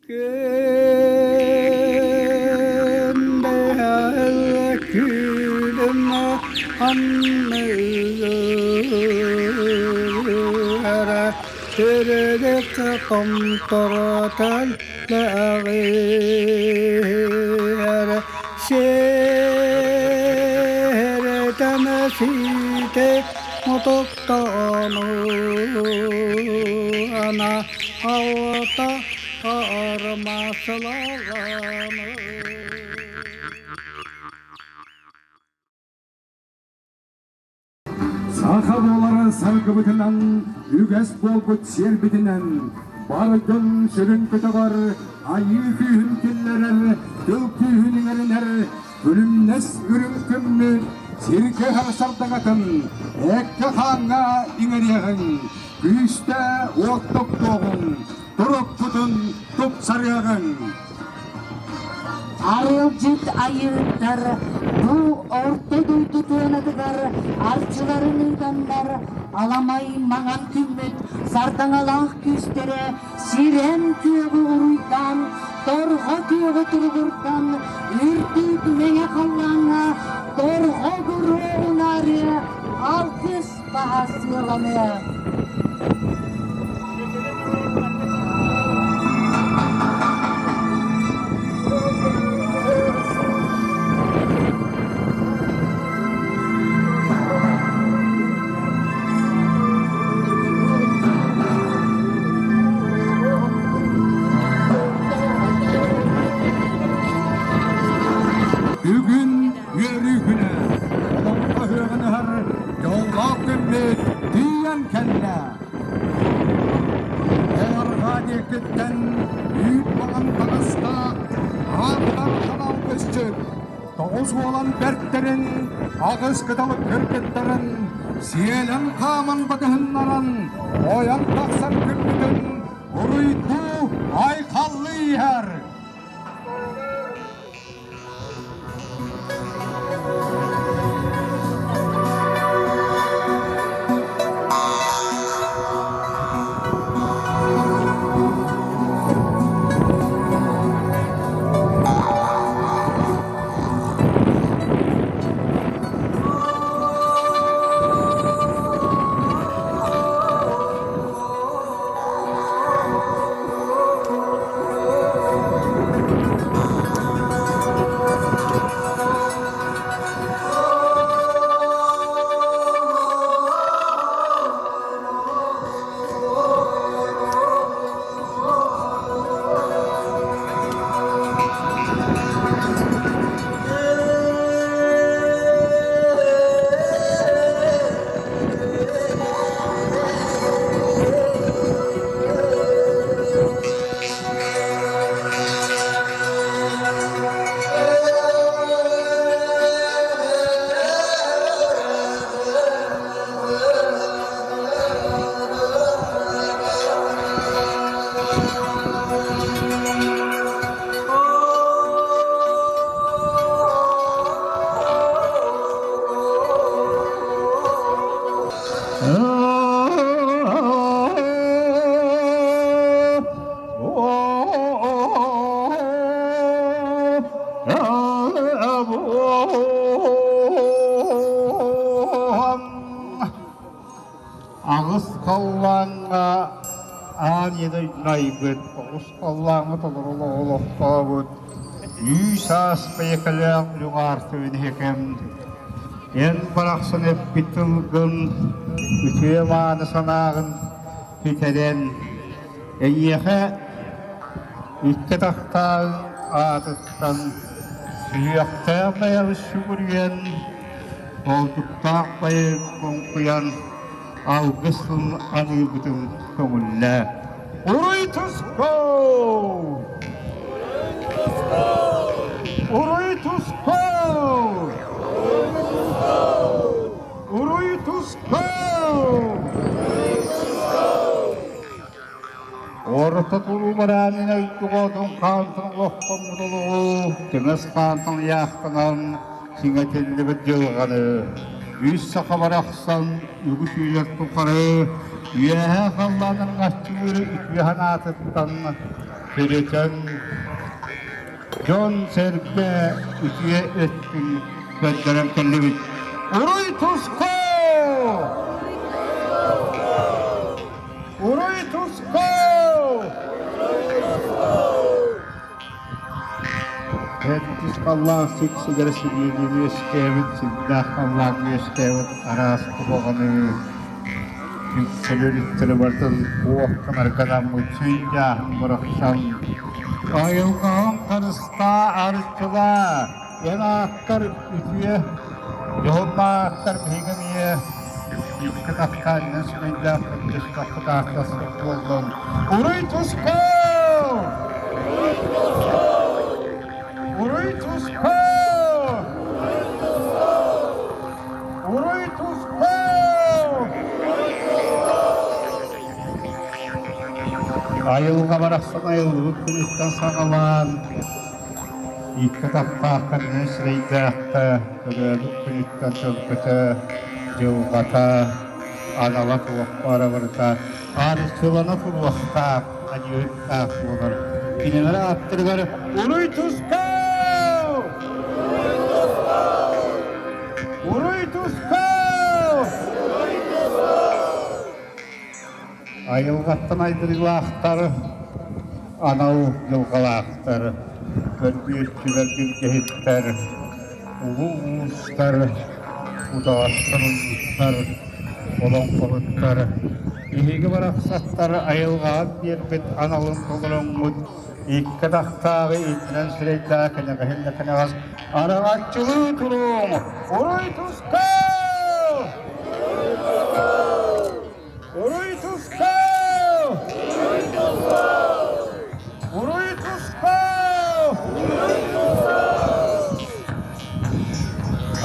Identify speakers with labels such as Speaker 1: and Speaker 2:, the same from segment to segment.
Speaker 1: Күндэл анныгара Төрөдө томторотон лэҕиэрэ Сиэрэтэн сиите мутуктану ана алта армасылаҕаны.
Speaker 2: Саха буоларын саргыбытынан, үгэс буолбут сиэрбитинэн, бар дьон сүрүн көтөҕөр, айыы күүһүн киллэрэр, тыл күүһүн иҥэринэр, күлүмнэс үрүҥ күммүт сиргэ сардаҥатын эккэ-хааҥҥа иҥэриэҕиҥ, күүстэ уоттуктуоҕуҥ, турукпутун тупсарыаҕыҥ.
Speaker 3: Арылдьыт айыыттар бу орто дойду туонатыгар арчыларын ыытаннар аламай маҥан күммүт сардаҥалаах күүстэрэ сирэм күөҕү уруйдаан, торҕо күөҕү туругурдан, үрдүк мэҥэ халлааҥҥа торҕо буруо унаарыа, алгыс баһа сыаланыа.
Speaker 2: Бүгүн үөрүү күнэ. Олоҥхо ыһыаҕын ыһар дьоллоох күммүт тиийэн кэллэ. Олорго диэкиттэн үүт маҥан таҥастаах ааттар канал көстүк 90 бэртэрин, аҕыс кыталык кыргыттарын сиэлэн хааман батыһыннаран, ойон тахсар күммүтүн уруйдуу айхаллыы иһэр.
Speaker 1: Аҕыс халлааҥҥа аан ийэ дойдуну айбыт, тоҕус халлааҥҥа толору олохтообут, үүс аас бэйэкэлээх үрүҥ аарты иһикэм, эн барахсан эппит тылгын, үтүө мааны санааҕын ситэрэн, эйиэхэ икки атахтааҕыҥ аатыттан сүһүөхтээх бэйэбит сүгүрүйэн, Болдуктаах байы хоҥкуйан алгыс тыл аныырбытын көҥүллээ. Уруй туску! Уруй туску! Уруй туску!
Speaker 4: Орто туруу бараанын өйдүготун хаантан олохтоммут олоҕу тыҥас хаантан ыйаахтанан сиҥэтиллибит дьылҕаны үс саха барахсан үгүс үйэлэр тухары үөһээ халлаанын аччыыр үтүө санаатыттан.
Speaker 1: Сиритэн дьон-сэргэ үтүө өттүн көрдөрөн кэллибит. Уруй туску! Уруй туску! Сэттис халлаан сиксигэр сибиэни үөскээбит, сирдээх халлаан үөскээбит араас куһаҕаны үксэлэр барытын туох гынарга анаммыт сүйдээһин бырахсан айылҕаҕын харыстаа, арчылаа, эн ааккар үтүө, дьоһуннаахтар биһиги эмиэ икки тахтаанньан сүрэйдээх түспэххит ааттаспыт буоллун. Уруй туску! Уруй туску! Уруй туску! Айылҕа барахсан айыллыбыт күнүттэн саҕалаан икки атахтаахха биир сирэйдээххэ төрөөбүт күнүттэн төлкөтө, дьылҕата, анала туох баара барыта арчылана туруохтаах, аньыыттаах буолар. Кинилэр ааттарыгар Уруй туску! Уруй туску! Айылҕаттан айдарыылаахтар, анал дьылҕалаахтар, көрбүөччүлэр, билгэһиттэр, улуу уустар, утаҕастар улуустар, олоҥхоһуттар, биһиги барахсаттар айылҕаҕыт биэрбит аналын толороҥҥут икки атахтааҕы итинэн сирэйдээх кэнэҕэһин да кэнэҕэс араҥаччылыы туруҥ! Уруй туску! Уруй туску! Уруй туску!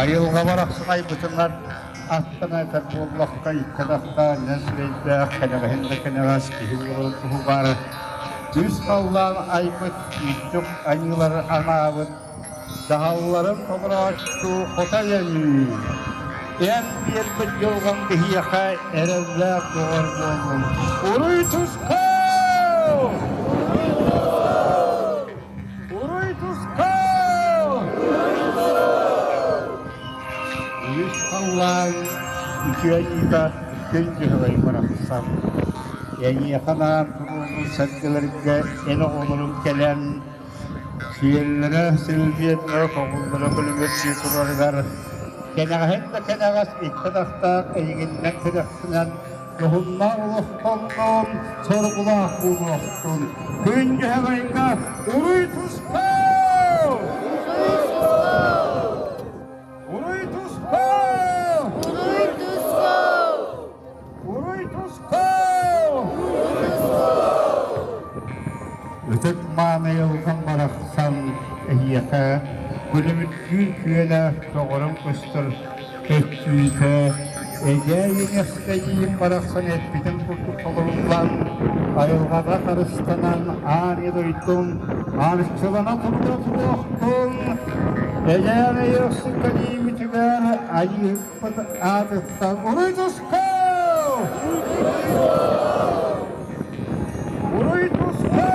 Speaker 1: Айылҕа барахсан айбытынар аттана этэр буоллахха икки атахтаах сирэйдээх кэнэҕэһин да кэнэҕэс киһи буоларын туһугар үс халлаан айбыт үрдүк айыылары анаабыт Дьаһалларын толорооччу Хотой Айыы, эн биэрбит дьылҕаҥ биһиэхэ эрэллээх доҕор буоллун. Уруй туску! Уруй туску! Үс халлаан үтүө айыыта күн дьыһылай барахсан. Эйиэхэ анаан туруорбут сэргэлэргэ эн оҕолорун кэлэн Сиэллэрэ силбиэтинэ хоҕуллара күлүмүрдүү турарыгар кэнэҕэһин да кэнэҕэс икки атахтаах эйигиннэн кэтэхсинэн дьоһуннаах олохтоннун, соргулаах буолуохтун. Күн дьөһөгөйгө уруй туску! Уруй туску!
Speaker 5: Уруй туску!
Speaker 1: Уруй туску! Ытык мааны айылҕам барахсан эһиэхэ күлүмүрдүүр күөнэ көҕөрөн көстөр көстүүтэ эдьээй иҥэстэйиим барахсан эппитин курдук толоруллан айылҕаҕа харыстанан аан дойдум арчылана турда туруохтун эдьээн эйиэхсиккэ диимитигэр айыыппыт аатыттан уруй туску! Уруй туску!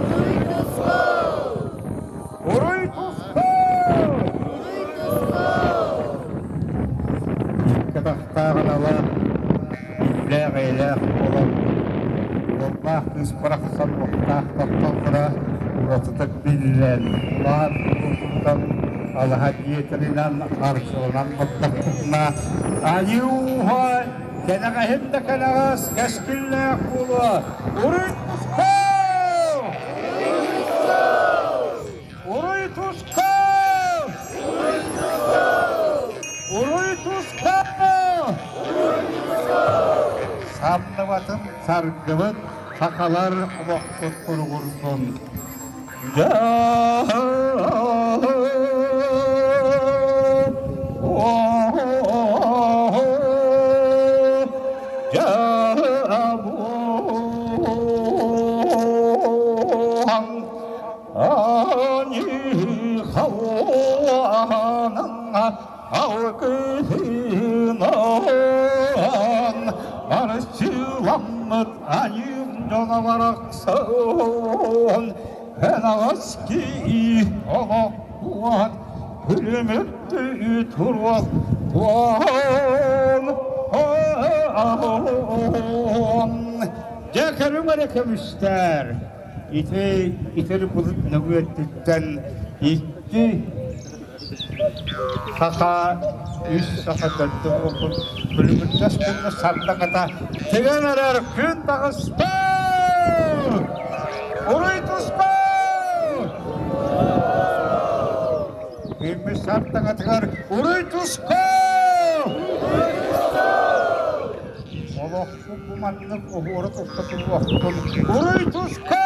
Speaker 5: Уруй туску!
Speaker 1: Уруй туску!
Speaker 5: Уруй туску!
Speaker 1: Катахтаах анала иллээх-эйэлээх буолан, уоллаах кыыс барахсан уохтаах тапталлара уратытык биллэн, улаан тутан алаһа дьиэтинэн арчыланан баттахпытына айыы ууһа кэнэҕэһин да кэнэҕэс кэскиллээх буолуо. Уруй туску! Уруй туску! Уруй туску! Самныбатын саргыбыт сахалар олохпут туругурдун. Арчыламмыт айым.
Speaker 4: дьоно барахсан Энаҕас кии олоххуон Күлүмүрдүү туруохтуон Дьэ көрүҥ эрэ көмүстэр Ити итир былыт нөҥүөттүттэн икки саха үс саха төрдө буолбут күлүмүрдэс күҥҥэ сардаҥата тыган эрэр күн таҕыста! Уруй туспа! Күммүт сардаҥатыгар уруй туспа! Олохпут бу маннык оһуора тутта туруохтун уруй туспа!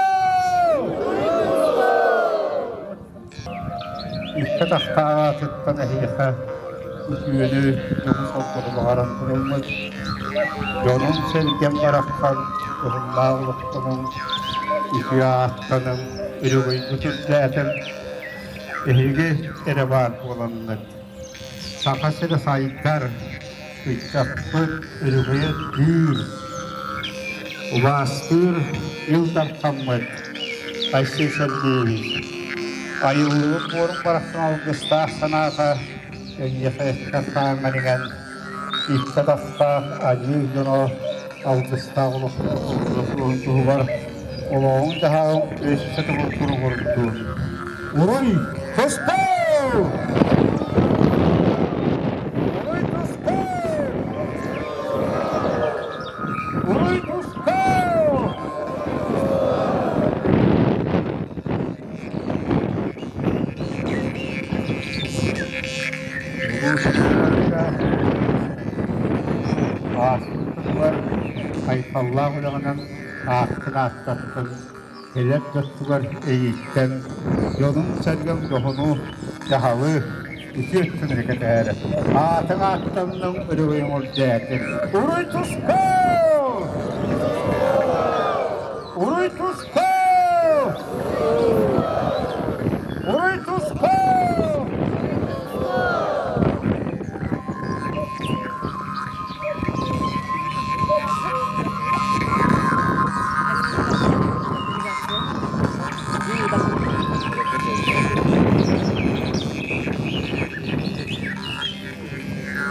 Speaker 4: Икки атахтаах аатыттан эһиэхэ үтүөнү, дьолу-соргуну баҕаран тураммыт, дьонум-сэргэм барахсан уһуннаах олохтонуҥ, үтүө ааттаныҥ, өрөгөйгүт үрдээтин, эһиги эрэ баар буолаҥҥыт. Саха сирэ сайдар, ыччаппыт өрөгөйө үрдүүр, убаастыыр Ил Дархаммыт Айсен Сергеевич айыллыбыт буорун барахсан алгыстаах санаата эйиэхэ эккэр-хааҥҥар иҥэн, икки атахтаах айыы дьоно алгыстаах олохторун туһугар олоҕуҥ-дьаһаҕыҥ өссө төгүл туругурдун. Уруй туску! Уруй туску! Уруй туску! Ааспытыгар айхаллаах үлэҕинэн ааккын ааттаттын, кэлэр дьоттугар эйииттэн дьонуҥ-сэргэҥ дьоһуну, дьаһалы үтүө өттүн эрэ кэтэһэр. Аатыҥ ааттанныҥ, өрөгөйүҥ үрдээтин. Уруй туску! Уруй туску! Уруй туску!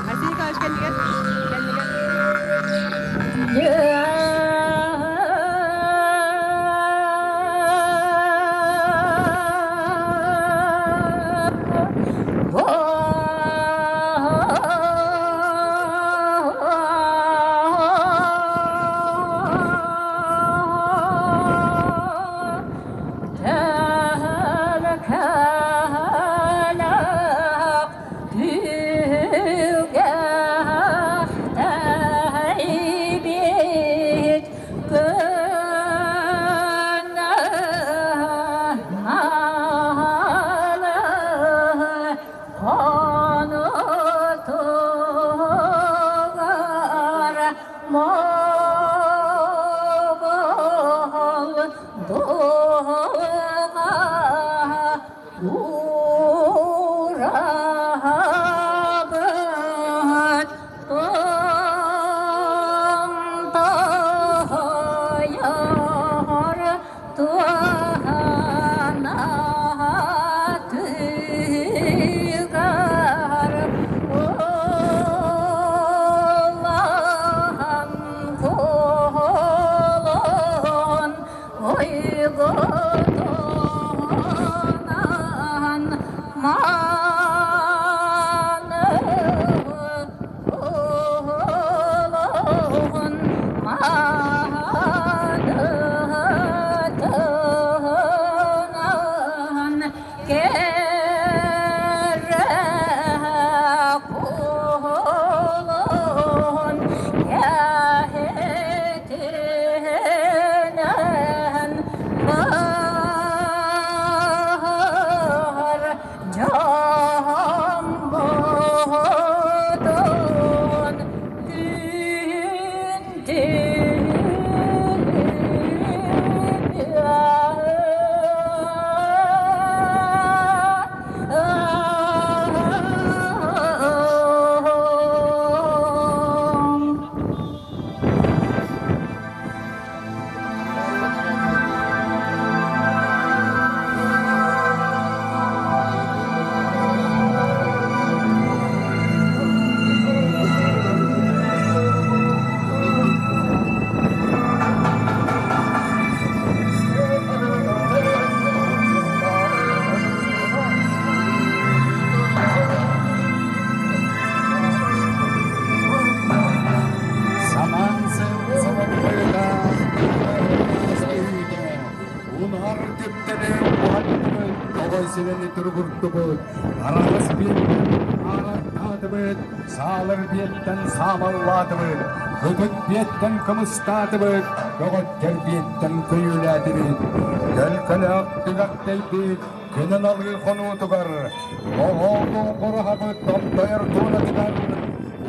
Speaker 5: Айсен Николаевич кэннигэр, кэннигэр.
Speaker 3: Ураһабыт Томтойор туһанатыгар Улахан куолун ойготунан.
Speaker 2: түптэни уһаттыбыт, тоҕой сирэни туругурдубут, араҕас биэттэн аараттаатыбыт, саалар биэттэн саамаллаатыбыт, кытыт биэттэн кымыстаатыбыт, көҕөттөр биэттэн көйүүлээтибит, көлкөлөөх түгэхтэйбит, күнүн алыы хонуутугар, оһоолуу хоруһабыт томтойор туонатыгар,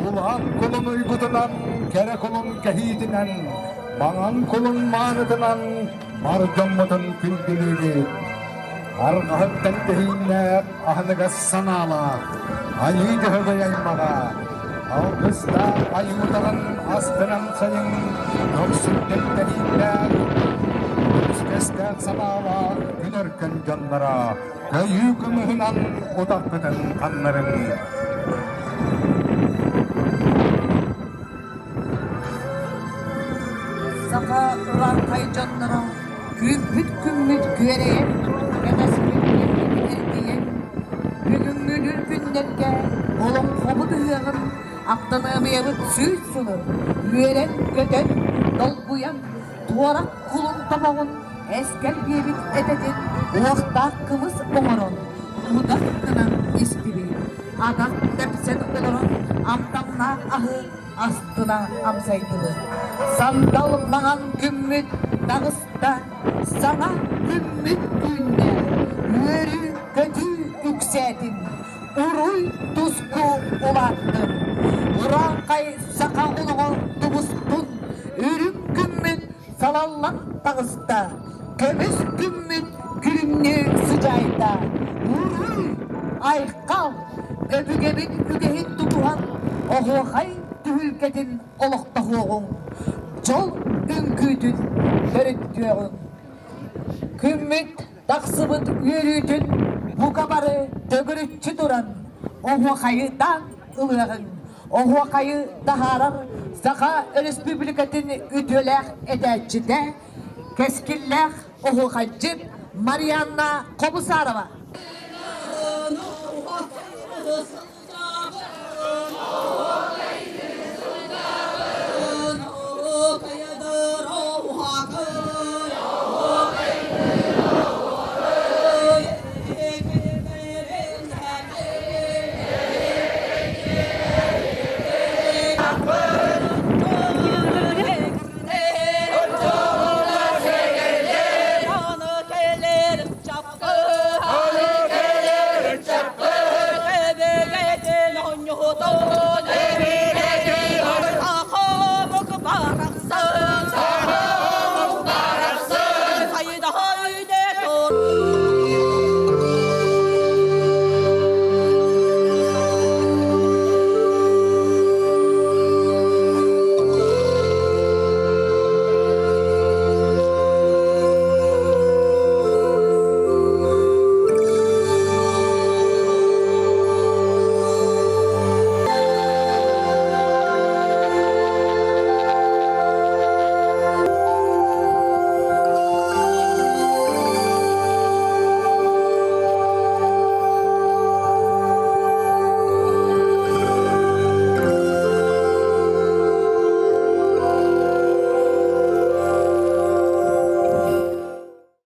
Speaker 2: улахан кулун уйгутунан, кэрэ кулун кэһиитинэн, маҥан кулун маанытынан бар дьоммутун күндүлүүбүт. Арҕаһыттан тэһииннээх аһыныгас санаалаах Айыы Дьөһөгөй аймаҕа алгыстаах айыытаҕын астынан сайын көхсүттэн тэһииннээх көмүскэстээх санаалаах күн өркөн дьонноро көйүү кымыһынан утахпытын ханнарыҥ.
Speaker 3: Саха урааҥхай дьонноро күүппүт күммүт күөрэйэн, кэтэспит кэммит эргийэн, бүгүҥҥү күннэргэ олоҥхобут ыһыаҕын аптаныамыйабыт 100 сылын үөрэн-көтөн, долгуйан, туорах кулун тобоҕун эскэл биэбит этэтин уохтаах кымыс оҥорон, утах гынан истибит, атах тэпсэн олорон амтаннаах аһы астына амсайдыбыт. Сандал маҥан күммүт таҕыста, саҥа күммүт үүннэ, үөрүү-көтүү үксээтин, уруй-туску улааттын. Урааҥхай саха олоҕо тубустун, үрүҥ күммүт салаллан таҕыста, көмүс күммүт күрүҥнүү сыдьаайда. Уруй, айхал, өбүгэбит үгэһин тутуһан, оһуохай түһүлгэтин олохтоһуоҕуҥ, дьол үҥкүүтүн төрүттүөҕүҥ. Күммүт тахсыбыт үөрүүтүн бука бары төгүрүччү туран оһуохайытаан ылыаҕыҥ. Оһуохайы таһаарар Саха Өрөспүүбүлүкэтин үтүөлээх этээччитэ, кэскиллээх оһуохайдьыт Марианна Хобусарова.